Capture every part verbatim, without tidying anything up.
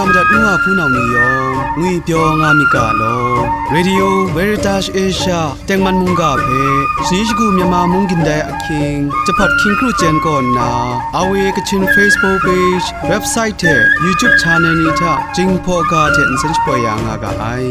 Madat nu wa hpunau ni yawng ngwipyaw nga myit ga law. Radio Veritas Asia tengman mungga hpe shani shagu Myanmar mung gindai ahkying, jahpawt hkying kru chyen kaw nna, R V A Kachin Facebook page, website hte YouTube channel ni hta Jinghpaw ga hte nsen shapoi ya nga ga ai.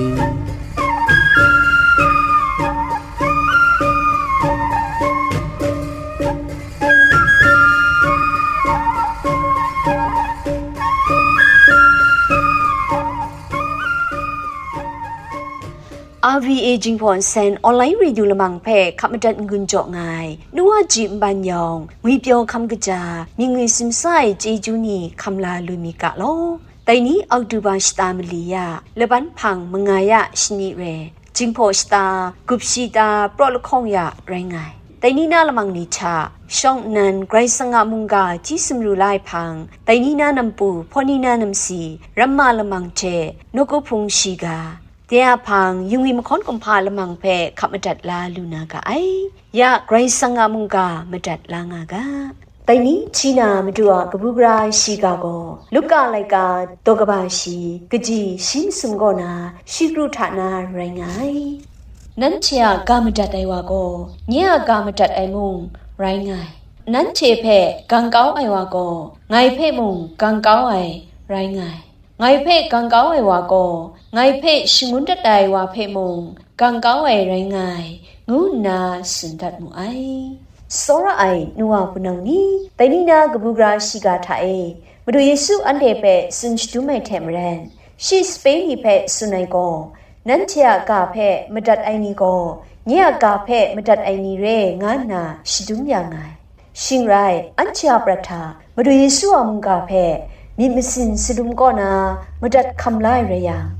R V A Jinghpaw Nsen Online Radio Lamang hpe hkap madat n-gun jaw nga ai, nu wa ji nban yawng, ngwipyaw hkam kaja, mying ngwi simsa ai chyeju ni hkam la lu mi ga law. Dai ni Oktoba shata mali ya, laban hpang manga ya shani re, Jinghpaw shata, gup shi ta, praw lahkawng ya rai nga ai. Dai ni na lamang ni hta, shawng nnan, Karai Kasang a mungga hti sumru la ai hpang, dai ni na nampu, hpaw ni na namsi, ramma lamang hte, nawku hpung shiga, de a hpang, yungwi mahkawn kumhpa lamang hpe hkap madat la lu na ga ai. Ya Karai Kasang a mungga madat la nga ga. Dai ni hti na Madu a kabu gara ai shiga gaw, Luka laika daw kaba shi, kaji shi masum kaw na, shi kru hta na rai nga ai. Nanhte a ga madat ai wa gaw, nye a ga madat ai mung rai nga ai. Nanhte hpe gang kau ai wa gaw, ngai hpe mung gang kau ai rai nga ai. Ngai hpe gang kau ai wa gaw, ngai hpe shangun dat ai wa hpe mung gang kau ai rai nga ai, ngu nna tsun dat mu ai. Tsawra ai nu wa hpunau ni, dai ni na kabu gara shiga hta e, Madu Yesu anhte hpe tsun shadum ai hte maren, shi sape ni hpe tsun ai gaw, nanhte a ga hpe madat ai ni gaw, nye a ga hpe madat ai ni re, nga nna shadum ya nga ai. Shing rai, anhte a prat hta Madu Yesu a mungga hpe myit masin salum kaw na madat hkam la ai rai yang,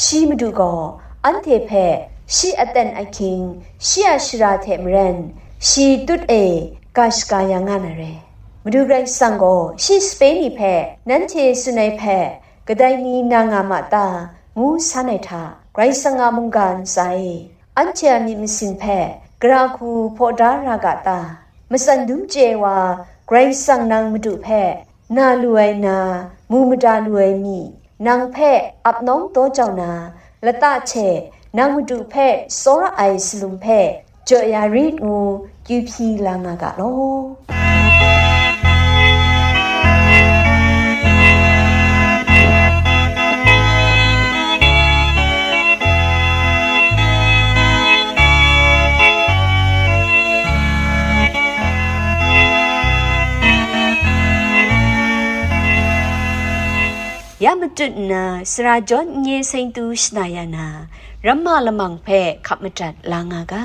shi Madu gaw anhte hpe shi aten ahkying, shi a shara hte maren, shi tut e ga shaga ya nga na re. Madu Karai Kasang gaw shi sape ni hpe, nanhte tsun ai hpe kadai ni na nga ma ta, ngu san ai hta, Karai Kasang a mungga ntsa e, anhte a myit masin hpe gara hku hpaw da ra ga ta? Matsan dum chye ai wa Karai Kasang nang Madu hpe na lu ai na, mu mada lu ai mi, nang hpe ap nawng taw jau na, lata hte nang Madu hpe tsawra ai salum hpe jaw ya rit ngu kyu hpyi la nga ga law. Ya matut nna, sara jawn n-, nye seng tu shana ya na, ramma lamang hpe hkap madat la nga ga.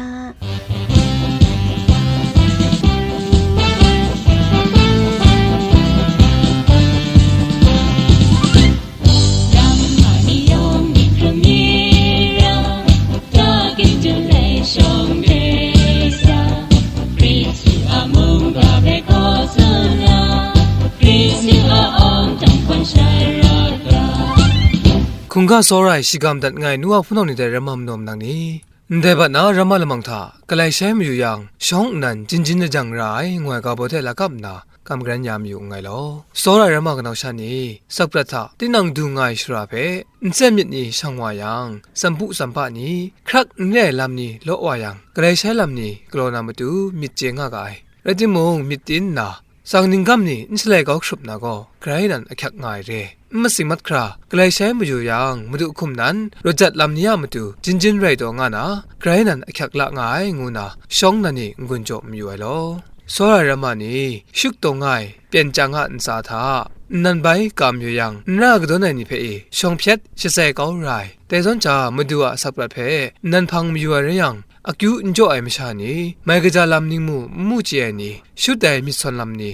Hkungga tsawra ai, shiga madat nga ai nu wa hpunau ni dai ramma manaw manang ni, ndai bat na ramma lamang hta, galai shai mayu yang, shawng nnan jin jin lajang ra ai, ngu ai ga baw hte lakap nna, kam garan ya mayu nngai law. Tsawra ai ramma kanau sha ni, sakprat hta tinang du nga ai shara hpe, nsen myit ni shang wa yang, tsampu tsampa ni, hkrak n re ai lam ni law wa yang, galai shai lam ni galaw na matu myit chye nga ga ai. Rai timung, myit tin nna, tsang ninggam ni n shalai kau hkrup na gaw, grai nan ahkyak nga ai re. N masing mat hkra, galai shai mayu yang, Madu hkum nan, rawt jat lam ni a matu, jin jin rai taw nga na, grai nan ahkyak la nga ai, ngu na, shawng nnan ni n-gun jaw mayu ai law. Tsawra ai ramma ni, shuk taw nga ai, pyen chyang a ntsa hta, nnan bai kam yu yang, n ra kadawn ai ni hpe e, shawng hpyet shatsai kau ra ai. Dai zawn hta, Madu a sakprat hpe, nnan hpang mayu ai rai yang, akyu n jaw ai masha ni, mai kaja lam ningmu n mu chye ai ni, shut ai myit sawn lam ni,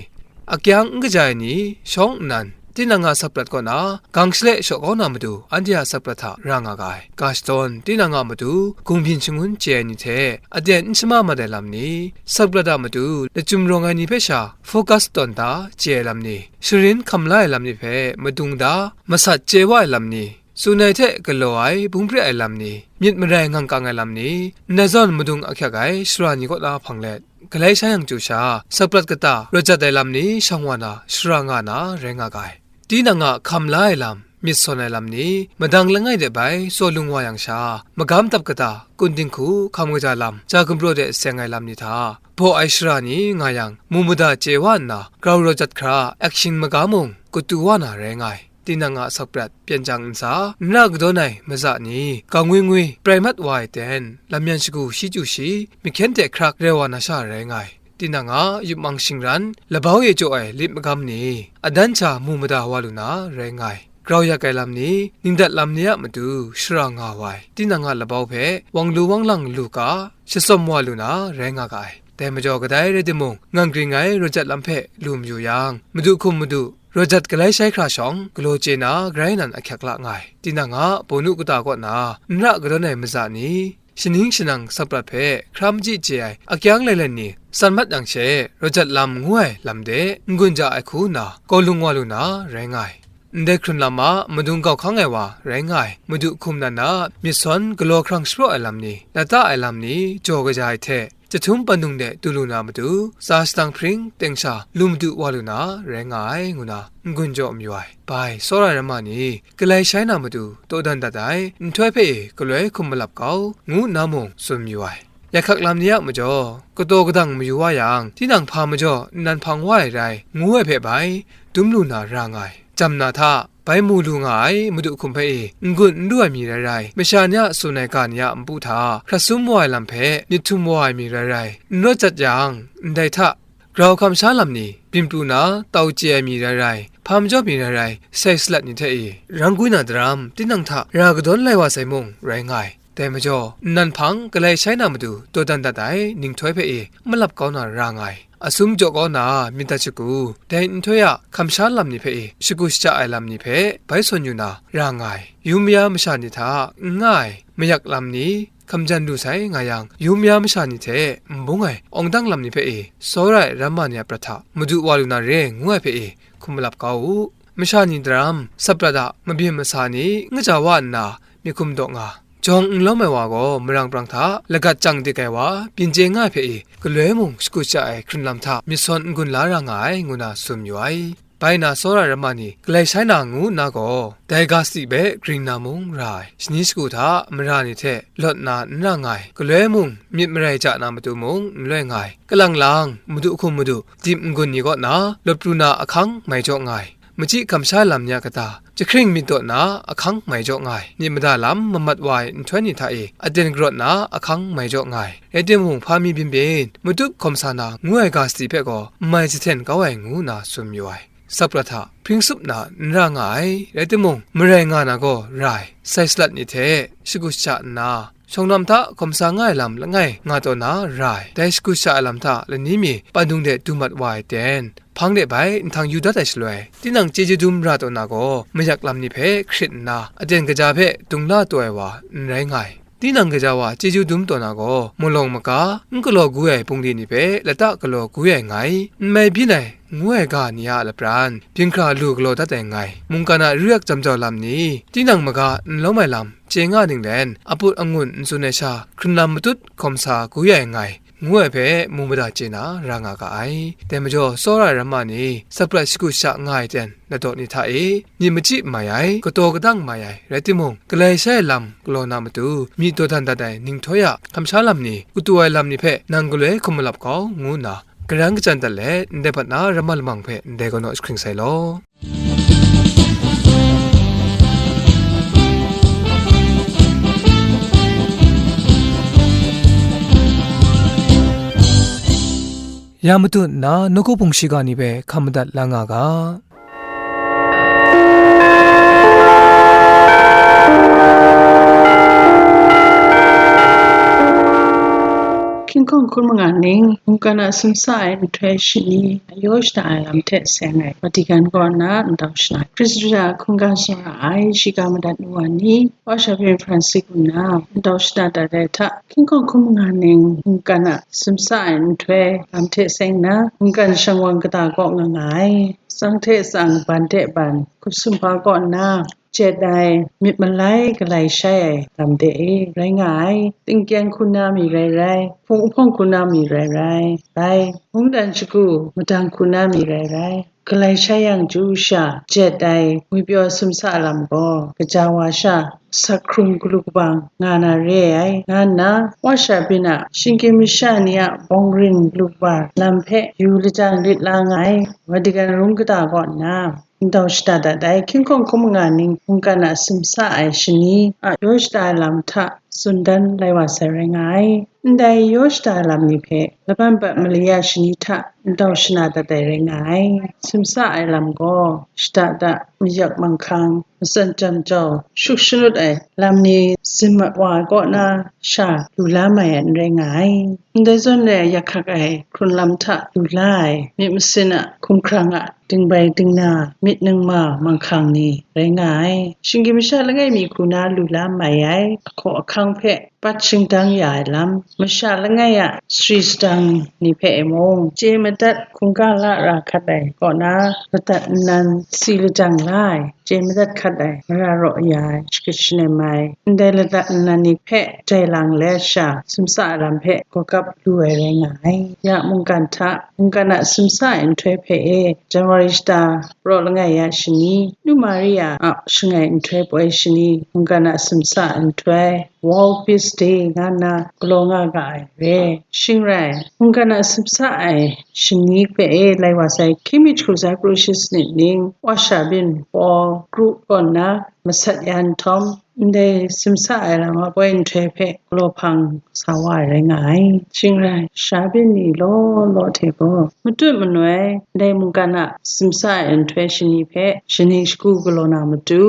akyang n kaja ai ni, shawng nnan, tinang a sakprat kaw na, gang shale shaw kau na matu, anhte a sakprat hta ra nga ga ai. Ga shadawn, tinang a matu, gungbyin shangun chye ai ni hte, aten n shama mat ai lam ni, sakprat a matu, lachyum rawng ai ni hpe sha, focus tawn da chye ai lam ni, sharin hkam la ai lam ni hpe, madung da, masat chye wa ai lam ni, tsun ai hte galaw ai, bung pre ai lam ni, myit marai ngang kang ai lam ni, ndai zawn madung ahkyak ai shara ni kaw na hpang let, galai sha yang chyu sha, sakprat kata rawt jat ai lam ni shang wa na, shara nga na, rai nga ga ai. Tinang a hkam la ai lam, myit sawn ai lam ni, madang langai de bai tsaw lung wa yang sha, magam dap kata, kun dinghku, hkam kaja lam, ja gumpraw de seng ai lam ni hta, baw ai shara ni nga yang, mu mada chye wa nna, grau raw jat hkra, action maga mung, katu wa na rai nga ai. Tinang a sakprat, pyen jang ntsa, n ra kadawn ai maza ni, ga ngwi ngwi, prai mat wa ai ten, lam yan shagu shi chyu shi, mahkyen hte hkrak rai wa na sha rai nga ai. Tinang a yupmang shingran, labau e jaw ai lit magam ni, adan sha mu mada wa lu na rai nga ai. Grau yak ai lam ni, ningdat lam ni a matu shara nga wa ai. Tinang a labau hpe wang lu wang lang lu ga, shatsawm wa lu na rai nga ga ai. Dai majaw kadai rai timung, ngang gring ai raw jat lam hpe lu mayu yang, madu hkum madu, raw jat galai shai hkra shawng, galaw chye na grai nan ahkyak la nga ai. Tinang a bawnu kata kaw na, n ra kadawn ai maza ni, shaning shanang sakprat hpe hkra machyi chye ai akyang lailen ni san mat yang she, raw jat lam ngu ai lam de n-gun ja ai hku nna, kaw lung wa lu na rai nga ai. Ndai hkrun lam a madung gau hkang ai wa rai nga ai, madu hkum nan a myit sawn galaw hkrang shapraw ai lam ni, lata ai lam ni, jaw kaja ai hte, jahtum pandung de du lu na matu, tsa shadang hpring teng sha lu madu wa lu na rai nga ai, ngu na n-gun jaw mayu ai. Bai, tsawra ai ramma ni, galai shai na matu, dawdan dat ai, nhtoi hpe e galoi hkum malap kau, ngu nna mung tsun mayu ai. Yahkak lam ni a majaw, kataw kadang mayu wa yang, tinang hpa majaw nnan hpang wa ai rai, ngu ai hpe bai, dum lu na ra nga ai. Jam na hta, bai mu lu nga ai madu hkum hpe e, n-gun n lu ai mi rai rai, masha ni a tsun ai ga ni a npu hta, hkrat sum wa ai lam hpe, myit htum wa ai mi rai rai, n rawt jat yang, ndai hta, grau hkam sha lam ni, byin pru na, tau chye ai mi rai rai, hpa majaw mi rai rai, sai salat ni hte e, rang gwi na daram, tinang hta ra kadawn lai wa sai mung, rai nga ai. Dai majaw, nnan hpang galai shai na matu dawdan dat ai ninghtoi hpe e malap kau na ra nga ai. Asum jaw kau na myit dat shagu, dai nhtoi a hkam sha lam ni hpe e shagu shaja ai lam ni hpe bai sawn yu na ra nga ai. Yu maya masha ni hta n nga ai mayak lam ni, hkamjan lu sai nga yang, yu maya masha ni hte n bung ai awng dang lam ni hpe e tsawra ai ramma ni a prat hta madu wa lu na re ngu ai hpe e hkum malap kau u. Masha ni daram, saprat a mabyin masa ni, n kaja wa nna, myit hkum daw nga. Jawng n lawm ai wa gaw marang prang hta, lagat chyang dik ai wa, byin chye nga ai hpe e, galoi mung shagu shaja ai hkrun lam hta myit sawn n-gun la ra nga ai, ngu na tsun mayu ai. Bai na tsawra ai ramma ni, galai shai na ngu nna gaw, dai ga sadi hpe gring na mung ra ai. Shani shagu hta mara ni hte lawt na n ra nga ai, galoi mung myit marai ja na matu mung n loi nga ai. Kalang lang, madu hkum madu, dip n-gun ni kaw na, lawt pru na ahkang mai jaw nga ai. Machyi hkam sha lam ni a kata, jahkring myit daw na ahkang mai jaw nga ai, myit mada lam mamat wa ai nhtoi ni hta e aten karawt na ahkang mai jaw nga ai. Rai timung, hpa mi byin byin, matup hkawm sa na ngu ai ga sadi hpe gaw n mai jahten kau ai, ngu nna tsun mayu ai. Saprat hta hpring sup na n ra nga ai, rai timung, marai nga na gaw ra ai. Sai salat ni hte shagu shaja nna, shawng lam hta hkawm sa nga ai lam langai nga taw na ra ai. Dai shagu shaja ai lam hta lani mi pandung de du mat wa ai ten, hpang de bai nhtang yu dat ai shaloi, tinang chyeju dum ra taw na gaw, mayak lam ni hpe hkrit nna, aten kaja hpe dung la taw ai wa n rai nga ai. Tinang gaja wa chyeju dum taw na gaw, malawng maga, n galaw gu ai bungli ni hpe lata galaw gu ai ngai, n mai byin ai, ngu ai ga ni a lapran, byin hkra lu galaw dat ai ngai, mungkan a ru yak jam jau lam ni, tinang maga n lawm ai lam, chye nga ninglen, aput angun n tsun ai sha, hkrun lam matut hkawm sa gu ai ngai, ngu ai hpe mu mada chye na ra nga ga ai. Dai majaw, tsawra ai ramma ni, saprat shagu sha nga ai ten, ladaw ni hta e, myit machyi mai ai, kataw kadang mai ai, rai timung, galai shai ai lam galaw na matu, myi dawdan dat ai ninghtoi a hkam sha lam ni, katu ai lam ni hpe nang galoi hkum malap kau, ngu nna, garang kachyan dat let, ndai bat na ramma lamang hpe ndai kau naw jahkring sai law. Ya matut nna, nawku hpung shiga ni hpe hkam madat la nga ga. Hkying hkawng hkun manga ning, mungkan a sumsa ai nhtoi shani, ayaw shada ai lam hte seng ai, Vatican kaw na ndau shana, Hkristu a hkungga tsawra ai, shiga madat nu wa ni, Wa sha Byin Francis nna ndau shada dat ai hta, hkying hkawng hkun manga ning, mungkan a sumsa ai nhtoi lam hte seng na, mungkan shangwang kata kaw nga nga ai, tsang hte tsang, ban hte ban, hkup sumhpa kaw nna, jet ai, myit malai galai shai ai lam de e, rai nga ai, tingkyang hku na mi rai rai, hpung hpawng hku na mi rai rai, bai, mungdan shagu madang hku na mi rai rai, galai shai yang chyu sha, jet ai ngwipyaw simsa lam gaw, kaja wa sha, sak hkrung galu kabang nga na re ai, nga nna, Wa Shabin a shinggyim masha ni a bawng rin galu kaba lam hpe yu lajang lit la nga ai, Vatican rum kata kaw nna, ntau shada dat ai, hkying hkawng hkum manga ning mungkan a simsa ai shani a yaw shada ai lam hta tsun dan lai wa sai rai nga ai. Ndai yaw shada ai lam ni hpe laban bat mali a shani hta ntau shana dat ai rai nga ai. Simsa ai lam gaw shada da, mayak manghkang, matsan jam jau, shuk shanut ai lam ni zin mat wa ai kaw na sha lu la mai ai n rai nga ai. Ndai zawn re ai yak hkak ai hkrun lam hta lu la ai myit masin a hkumhkrang a dingbai dingna, myit ningma manghkang ni rai nga ai. Shinggyim masha langai mi hku na lu la mai ai ahkaw ahkang hpe bat shingdang ya ai lam, masha langai a sari sadang ni hpe e mung, chye madat hkungga la ra hkat ai kaw na, ladat nnan si lajang la ai, chye madat hkat ai, mara raw ya ai, shakrit shanem ai, ndai ladat nnan ni hpe jai lang let sha, simsa ai lam hpe gawgap lu ai rai nga ai. Ya mungkan hta, mungkan a simsa ai nhtoi hpe e, January shata raw langai ya shani, Nu Maria a shangai nhtoi poi shani, mungkan a simsa ai nhtoi, World Peace Day nga nna galaw nga ga ai re. Shing rai, mungkan a simsa ai shani hpe e lai wa sai, hkying mi jahku sai pru shi sanit ning, Wa Shabin Paul kru kaw nna masat ya nhtawm, ndai simsa ai lam a poi nhtoi hpe galaw hpang sa wa ai rai nga ai. Shing rai, Shabin ni law law hte gaw, matut manoi, ndai mungkan a simsa ai nhtoi shani hpe shaning shagu galaw na matu,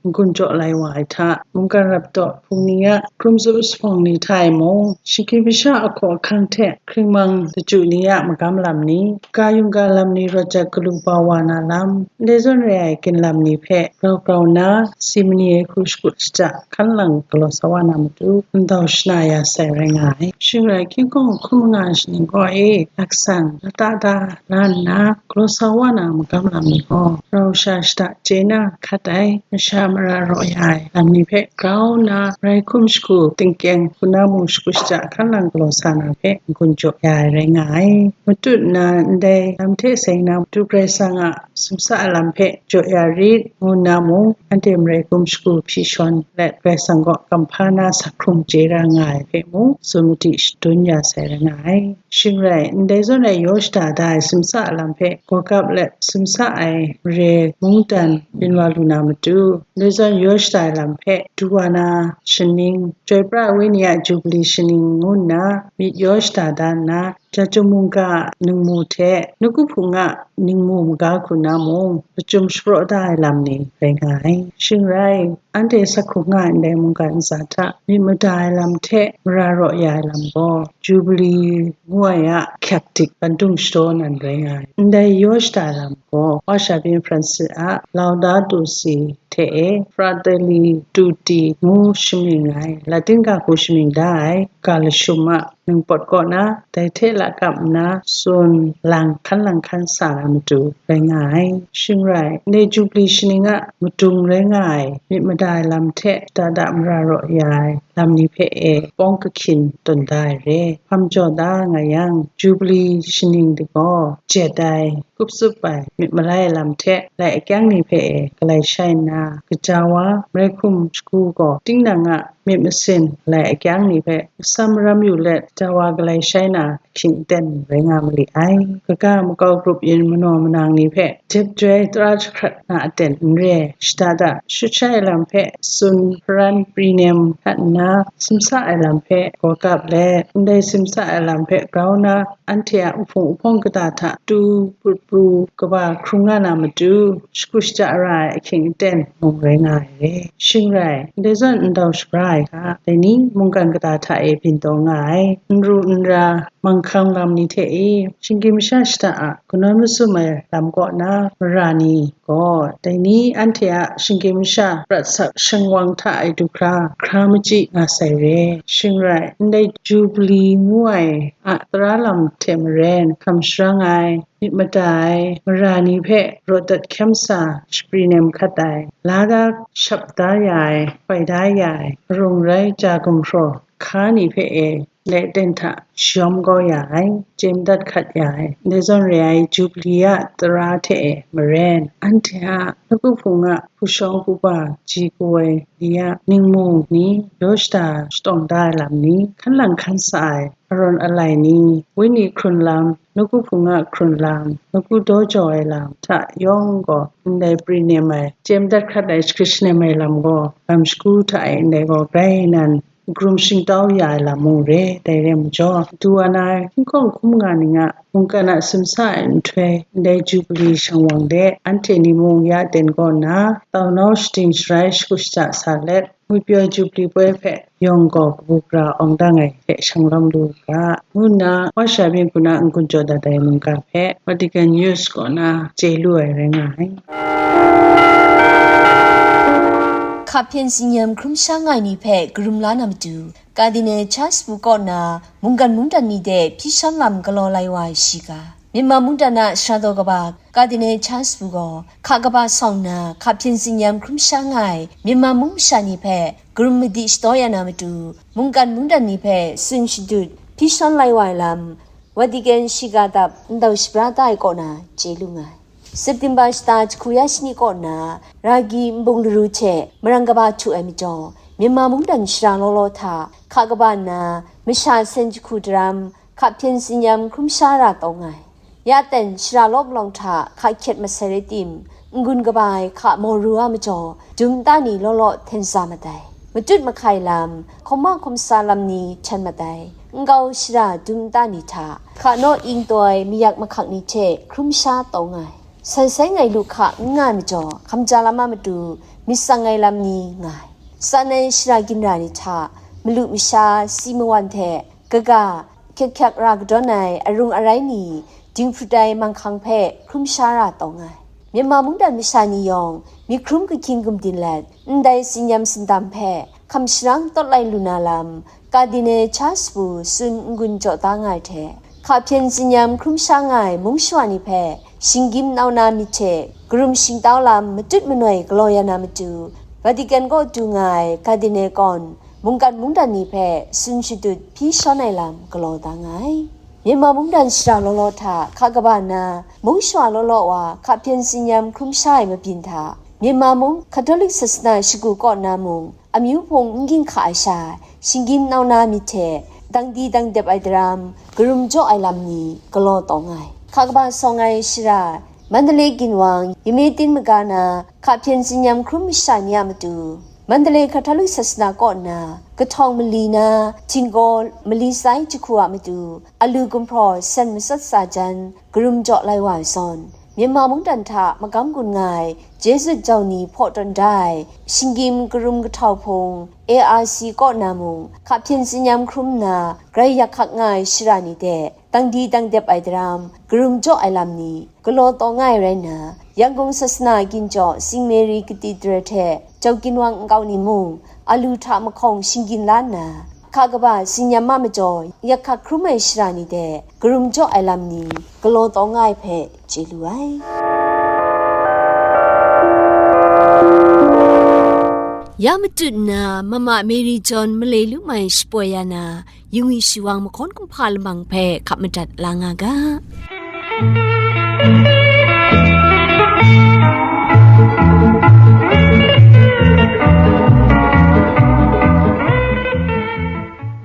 n-gun jaw lai wa ai hta, mungkan raptaw hpung ni a hkrum zup zuphpawng ni hta e mung, shinggyim masha ahkaw ahkang hte hkringmang laju ni a magam lam ni, ga yungga lam ni rawt jat galu bau wa na lam, ndai zawn re ai ginlam ni hpe grau grau nna, si mani ai hku shakut shaja hkan lang galaw sa wa na matu, ntau shana ya sai rai nga ai. Shing rai, hkying hkawng hkum manga shaning kaw e, laksang lata da la nna, galaw sa wa na magam lam ni gaw, rau sha shada chye na hkat ai, masha mara raw ya ai lam ni hpe grau nna, rai hkum shagu, tingkyeng hku na mung shagu shaja hkan lang galaw sa na hpe n-gun jaw ya ai rai nga ai. Matut nna ndai lam hte seng na matu Karai Kasang a simsa ai lam hpe jaw ya rit, ngu nna mung, anhte marai hkum shagu hpyi shawn let Karai Kasang kaw kamhpa na sak hkrung chye ra nga ai hpe mung, tsun madi shadun ya sai rai nga ai. Shing rai, ndai zawn e yaw shada da ai simsa ai lam hpe gawgap let simsa ai mare mungdan byin wa lu na matu, ndai zawn yaw shada ai lam hpe du wa na shaning, Chyoi pra ai wenyi a Jubili shaning ngu nna myit yaw shada da nna, Jachyum mungga a ningmu hte Nawku Hpung a ningmu maga hku na mung, lachyum shapraw da ai lam ni rai nga ai. Shing rai, anhte sak hkrung nga ai ndai mungga ntsa hta myit mada ai lam hte mara raw ya ai lam gaw, Jubili ngu ai a hkyak dik bandung shadaw nan rai nga ai. Ndai yaw shada lam gaw, Wa Shabin Francis a Laudato Si hte e, Fratelli Tutti ngu shamying ai, Latin ga hku shamying da ai, ga lashum a ningpawt kaw na, dai hte lakap nna tsun lang hkan lang hkan sa na matu rai nga ai. Shing rai, ndai Jubili shaning a madung rai nga ai, myit mada ai lam hte dada mara raw ya ai lam ni hpe e, pawng kahkyin tawn da ai re, hpam jaw da nga yang, Jubili shaning de gaw jet ai, kup tsup ai, myit malai ai lam hte lai akyang ni hpe e galai shai nna, kaja wa, marai hkum shagu gaw, tinang a myit masin lai akyang ni hpe masam maram yu let, kaja wa galai shai na, ahkying aten rai nga ma li ai. Kaga makau grup yin manaw manang ni hpe jep joi tara jahkrat na aten n re, shada da shut shai ai lam hpe tsun hparan pri nem hkat nna, simsa ai lam hpe gawgap let, ndai simsa ai lam hpe grau nna, anhte a uhpung uhpawng kata hta tu prut pru kaba hkrung nga na matu, shagu shaja ra ai ahkying aten mung rai nga ai re. Shing rai, ndai zawn ndau shabra ai hka, dai ni mungkan kata hta e byin taw nga ai, n ru n ra, manghkang lam ni hte e, shinggyim masha shada a kanawn masum ai lam kaw na mara ni gaw, dai ni anhte a shinggyim masha prat sak shingwang hta e du hkra, hkra machyi nga sai re. Shing rai, ndai Jubili ngu ai a tara lam hte maren hkam sharang ai, myit mada ai mara ni hpe rawt dat hkyam sa shapri nem hkat ai, la da shap da ya ai, hpai da ya ai, arung rai ja gumhpraw hka ni hpe e le ten hta shayawm kau ya ai, chye madat hkat ya ai, ndai zawn re ai Jubli a tara hte e maren, anhte a nawku hpung a hpu shawng hpuba ji ku ai ni a ningmu ni, yaw shada shatawng da ai lam ni, hkan lang hkan sa ai arawn alai ni, wenyi hkrun lam, nawku hpung a hkrun lam, nawku daw jaw ai lam hta yawng gaw ndai pri nem ai, chye madat hkat ai shakrit shanem ai lam gaw, lam shagu hta e ndai gaw grai nan, karum shingtau ya ai lam mung re, dai rai majaw, du wa na ai hkungkawng hkungga ning a mungkan a simsa ai nhtoi, ndai Jubli shang wang de, anhte ni mung ya ten kaw nna, taunau shating sharai shagu shaja sa let, ngwipyaw Jubli poi hpe yawng gaw kabu gara awng dang ai hte shang lawm lu u ga, ngu nna, Wa sha byin hku na n-gun jaw dat ai mungga hpe Vatican News kaw na chye lu ai rai nga ai. Hka hpyen tsinyam hkrum sha nga ai ni hpe karum la na matu, Cardinal Charles Wu kaw na mungkan mungdan ni de hpyi shawn lam galaw lai wa ai shiga. Myanmar mungdan a sara daw kaba Cardinal Charles Wu gaw hka kaba sawng nna hka hpyen tsinyam hkrum sha nga ai Myanmar mung masha ni hpe karum madi shadaw ya na matu, mungkan mungdan ni hpe tsun shadut hpyi shawn lai wa ai lam, Vatican shiga dap ndau shabra da ai kaw na chye lu nga ai. September shata jahku ya shani kaw na, Ragi nbung laru hte marang kaba htu ai majaw, Myanmar mungdan shara law law hta hka kaba nna, masha sen jahku daram, hka hpyen tsinyam hkrum sha ra taw nga ai. Ya ten shara law malawng hta hka hkyet masai rai tim, n-gun kaba ai hka maw ru a majaw, dum nta ni law law hten sa mat ai. Matut mahkai lam, hkawm ma hkawm sa lam ni hten mat ai. Nkau shara dum nta ni hta, hka naw ing taw ai mayak mahkak ni hte hkrum sha taw nga ai. San sai ngai lu hka n nga ai majaw, hkamja lam a matu myit tsang ai lam ni nga ai. Tsan ai shara ginra ni hta, malu masha, si mawan hte, kaga, hkyek hkyak ra kadawn ai arung arai ni, dinghprut ai manghkang hpe hkrum sha ra taw nga ai. Myanmar mungdan masha ni yawng, myit hkrum kahkying gumdin let, ndai tsinyam sindam hpe hkam sharang tawt lai lu na lam, Cardinal Charles Wu tsun n-gun jaw da nga ai hte, hka hpyen tsinyam hkrum sha nga ai mung shawa ni hpe, shinggyim nau na myit hte karum shingtau lam matut manoi galaw ya na matu, Vatican kaw du nga ai Cardinal kawn, mungkan mungdan ni hpe tsun shadut hpyi shawn ai lam galaw da nga ai. Myanmar mungdan shara law law hta hka kaba nna, mung shawa law law wa hka hpyen tsinyam hkrum sha ai mabyin hta, Myanmar mung Katolik sasana shagu kaw na mung, amyu hpung n ging hka ai sha, shinggyim nau na myit hte, dangdi dangdep ai daram, karum jaw ai lam ni galaw taw nga ai. Hka kaba sawng ai shara, Mandalay ginwang, Yime Tin maga na, hka hpyen tsinyam hkrum masha ni a matu, Mandalay Katolik sasana kaw nna, kahtawng mali na, htinggaw mali tsai jahku a matu, alu gumhpraw sen matsat sa jan, karum jaw lai wa ai zawn, Myanmar mungdan hta magam gun nga ai, Jesuit jau ni hpaw tawn da ai, shinggyim karum kahtau hpung, A R C kaw na mung, hka hpyen tsinyam hkrum nna, grai yak hkak nga ai shara ni de, dangdi dangdep ai daram, karum jaw ai lam ni, galaw taw nga ai rai nna, Yangon sasana ginjaw Saint Mary Cathedral hte Chowkinwang nkau ni mung, alu hta mahkawng shinggyin la nna, hka kaba tsinyam a majaw yak hkak hkrum ai shara ni de, karum jaw ai lam ni, galaw taw nga ai hpe chye lu ai. Ya matut nna, Mama Mary John malai lu mai shapoi ya na, yingwi shiwang mahkawn kumhpa lamang hpe hkap madat la nga ga.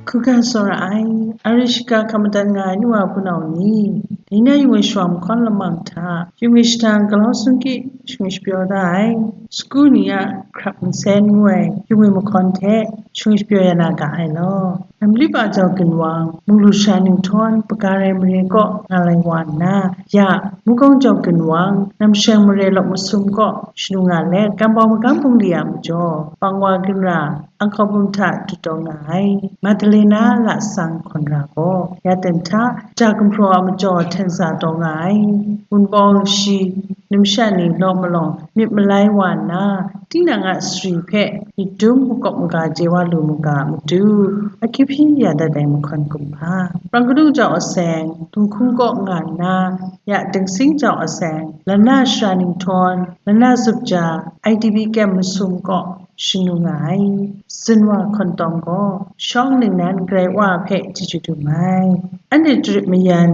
Hkuga tsawra ai, Arishika hkap madat nga ai nu wa hpunau ni, dai na yingwi shiwang mahkawn lamang hta, yingwi shahtang galau sungki shingwi shapyaw da ai, sagu ni a hkrap nsen ngu ai yingwi mahkawn hte shingwi shapyaw ya na ga ai law. Namlipa jau ginwang, munglu sha ninghtawn, Pagarai mare kaw nga lai wa nna, ya, Mukong jau ginwang, Namsheng mare lawk masum kaw shanu nga let, Kambau magam bungli a majaw, Pangwa ginra, Angkau bum hta dut taw nga ai, Madalena lasang hkawn ra gaw, ya ten hta, ja gumhpraw a majaw hten sa taw nga ai, Wunpawng shi, numsha ni law malawng myit malai wa nna, tinang a sari hpe myit dum makawp maga chye wa lu mu ga a matu, ahkying hpyi ya dat ai mahkawn kumhpa. Prang kadung jau aseng, Dunghkung kaw nga nna, ya Dingsing jau aseng, Lana shara ninghtawn, Lana zup ja, I D P kem masum kaw, shanu nga ai. Zinwa hkawntawng gaw shawng ningnan Karai Wa hpe chyeju dum ai. Anhte jarit mayan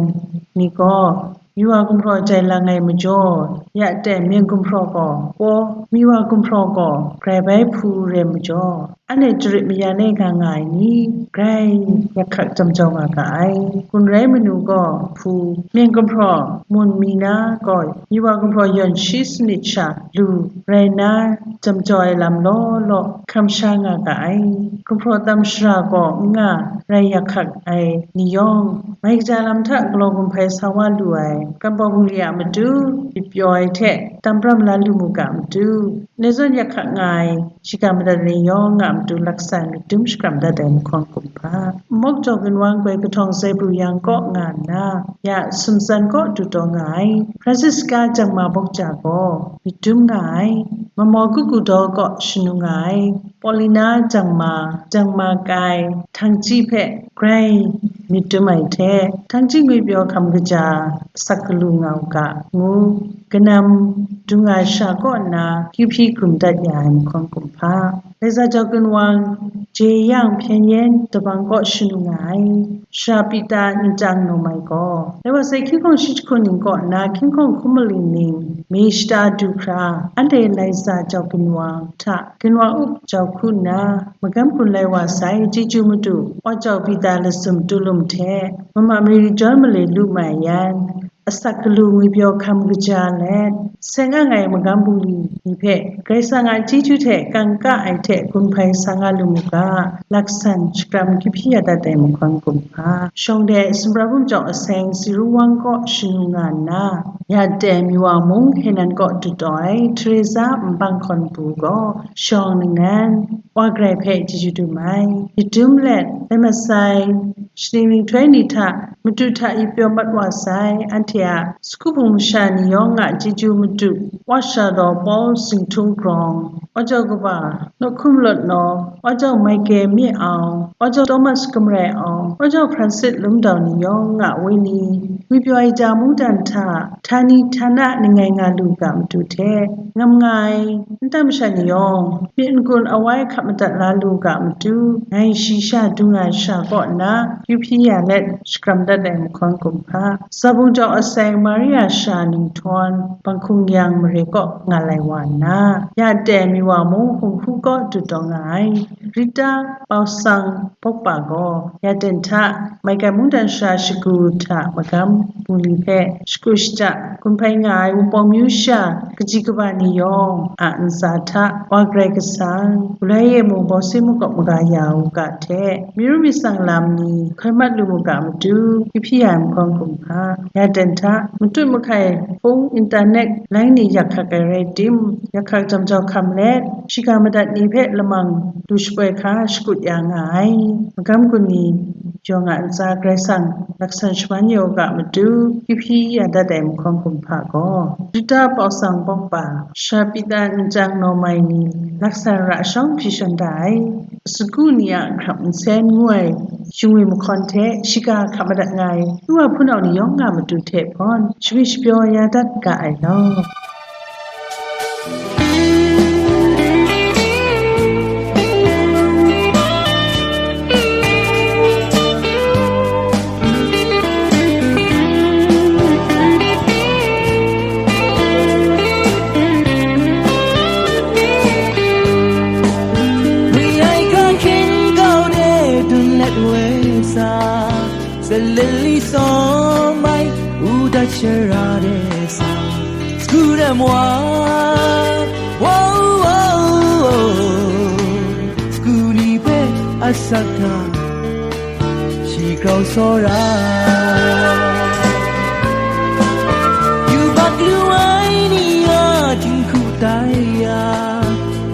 ni gaw, Miwa gumhpraw jai lang ai majaw, ya ten myen gumhpraw gaw, paw, Miwa gumhpraw gaw grai bai hpu rai majaw, anhte jarit mayan e ga nga ai ni, grai yak hkak jam jau nga ga ai. Gun rai manu gaw hpu, myen gumhpraw mun mi na gaw, Miwa gumhpraw yawn shi sanit sha lu rai na, jam jau ai lam law law hkam sha nga ga ai. Gumhpraw tam shara gaw n nga rai yak hkak ai ni yawng, mai kaja lam hta galaw gumhpai sa wa lu ai, Kambawng bungli a matu, myit pyaw ai hte tam pram la lu mu ga matu, ndai zawn yak hkak nga ai, shiga madat ni yawng a matu laksan myit dum shakram dat ai mahkawn kumhpa, Mok Jaw Ginwang Goi Kahtawng Zai Pru Yang kaw nga nna, ya Sumsan kaw du taw nga ai, Francisca Jangma Bawkja gaw myit dum nga ai, Mamaw Kuku Daw kaw shanu nga ai, Paulina Jangma, Jangma Kai, Htangji hpe grai myit dum ai hte, Htangji ngwipyaw hkam kaja asak galu nga u ga, ngu, kanam dung ai sha kaw nna, kyu hpyi hkrum dat ya ai mahkawn kumhpa, Laiza Jau Ginwang, Jeyang Hpyen Yen Dabang kaw shanu nga ai, Sara Pita Ntang Naw Mai gaw, dai wa sai hkying hkawng shi jahku ning kaw nna hkying hkawng hkum maling ning, mi shata du hkra, anhte Laiza Jau Ginwang hta Ginwang up jau hku nna, magam gun lai wa sai, chyeju madu, Wa Jau Pita Lasum Tulum hte, Mama Mary John Malay lu mai yan, asak galu ngwipyaw hkam kaja let, seng ang ai magam bungli ni hpe, Karai Kasang a chyeju hte kangka ai hte gun hpai sa nga lu mu ga, laksan shakram kyu hpyi ya dat ai mahkawn kumhpa. Shawng de sumra bum jawng aseng Siru Wang kaw shanu nga nna, ya ten Miwa mung Henan kaw du taw ai Teresa Nbang Hkawn Pu gaw shawng ningnan Wa Karai hpe chyeju dum ai. Myit dum let, dai masai, shani myihtoi ni hta, madu hta yu pyaw mat wa sai, anhte a sagu hpung masha ni yawng a chyeju madu, Wa Sha Daw Paul Zinghtun Grawng, Wa Jau Kaba Nawhkum Lawt Naw, Wa Jau Michael Mye Aung, Wa Jau Thomas Kamrai Aung, Wa Jau Francis Lum Dau ni yawng a wenyi, ngwipyaw ai ja mungdan hta, htani htana ning ngai nga lu ga madu hte, ngam nga ai, nta masha ni yawng, myit n-gun awai hkap madat la lu ga matu, ngai shi sha dung ai sha kaw nna, kyu hpyi ya let, shakram dat ai mahkawn kumhpa, Zabung jau aseng Maria sha ninghtawm, Banghkung Yang mare kaw nga lai wa nna, ya ten Miwa mung hung hku kaw du taw nga ai, Rita Pausang Pawkpa gaw, ya ten hta, maigan mungdan sha shagu hta magam bungli hpe, shagu shata, gun hpai nga ai Wunpawng myu sha, kaji kaba ni yawng a ntsa hta, Wa Karai Kasang, galoi e mung bawse makawp maga ya u ga hte, myi ru myit tsang lam ni hkoi mat lu mu ga matu, kyu hpyi ya ai mahkawn kumhpa, ya ten hta, matut mahkai hpung, internet, line ni yak hkak ai rai tim, yak hkak jam jau hkam let, shiga madat ni hpe lamang lu shapoi hka shakut ya nga ai, magam gun ni yawng a ntsa Karai Kasang laksan shaman ya u ga matu, kyu hpyi ya dat ai mahkawn kumhpa gaw, Rita Pausang Pawkpa, Sara Pita Ntang Naw Mai ni laksan ra shawng hpyi shan da ai, sagu ni a hkrap nsen ngu ai shingwi mahkawn hte shiga hkap madat nga ai, nu wa hpunau ni yawng a matu hte hpawn, shami shapyaw ya dat ga ai law. Wi ai ka hkyen kau de dun let we sa, Salili sawm ai u dat shara de sa, Sagu ram wa, wow, wow, wow. Sagu ni hpe asak hta, shi grau tsawra. Yubak lu ai ni a jinghku tai ya,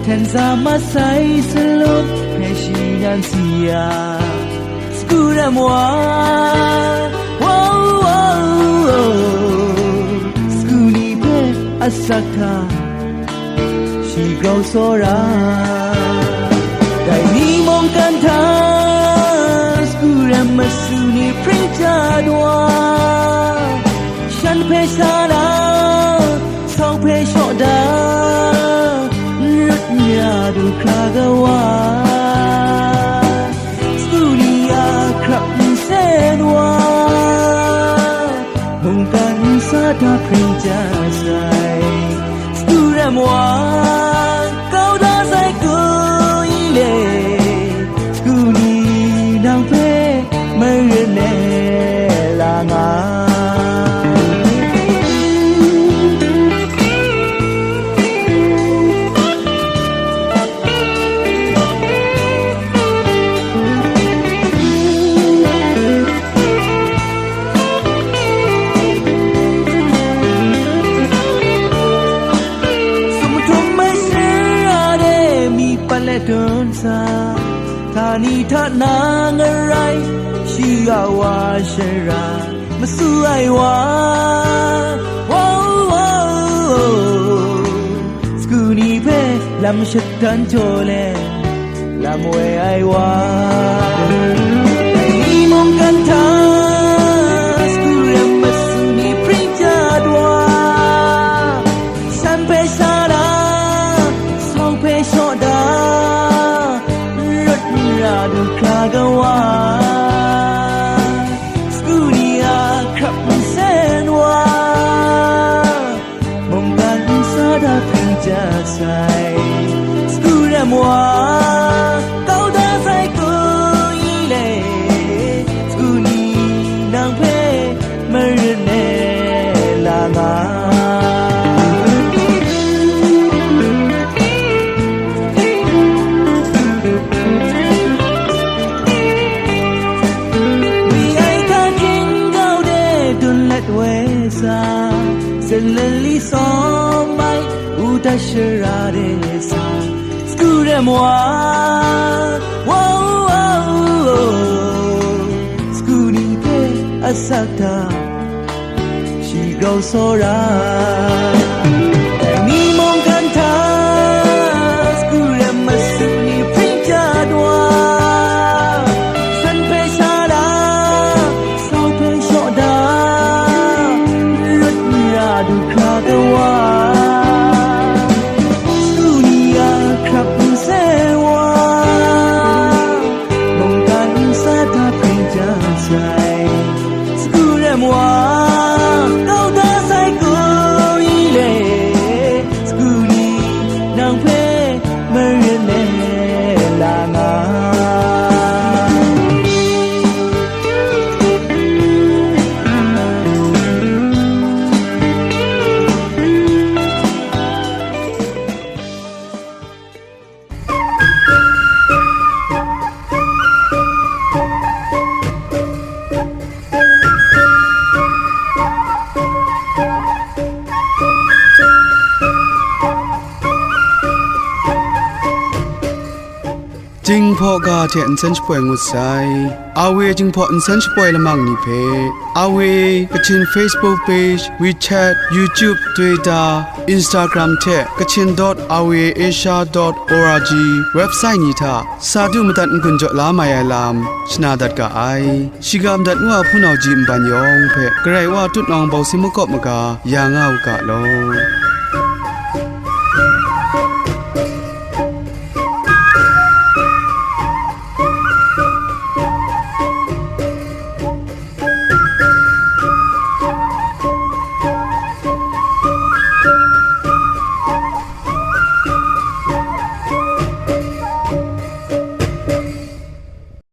hten sa masai salum hpe shi nan si ya. Sagu ram wa, wow, wow, wow. Sagu ni hpe asak hta, shi grau tsawra. Dai ni mungkan hta, sagu ram masu ni hpring ja wa, shan hpe sa na, sau hpe shaw da, n rut n ya du hkra Ani hta na ngarai, shi a wa shara, masu ai wa, wow, wow, sagu ni hpe lam shatan jaw let, lam woi ai wa. Dai ni mungkan hta, sagu rem masu ni pring jat wa, shan hpe sha da, sau hpe shaw da, n rawt n ra du hkra ga wa, sagu ni a hkrap nsen wa, mungkan nsa da hpring ja sai, sagu rem wa, kau da sai ku i le, sagu ni nang hpe maren e la nga. Wi ai hka hkring kau de dun let woi sa, sen lali sawm ai uta shara de sa, sagu rem wa, wa, wa, wa, sagu ni hpe asak hta, shi grau tsawra. Dai ni mungkan hta, sagu rem masu ni hpring jat wa, shan hpe sha da, sau hpe shaw da, n rawt n ra du hkra ga wa, sagu ni a hkrap nsen wa, mungkan nsa hta hpring ja sai, sagu rem wa, kau da sai ku i le, sagu ni nang hpe maren e la nga. Jinghpaw ga hte nsen shapoi ngut sai. A W Jinghpaw nsen shapoi lamang ni hpe, A W Kachin Facebook page, WeChat, YouTube, Twitter, Instagram hte Kachin dot R V A Asia dot O R G website ni hta sa du madat n-gun jaw la mai ai lam shana dat ga ai. Shiga madat nu a hpunau ji nban yawng hpe Karai Wa tutnawng bawsing makawp maga ya nga u ga law.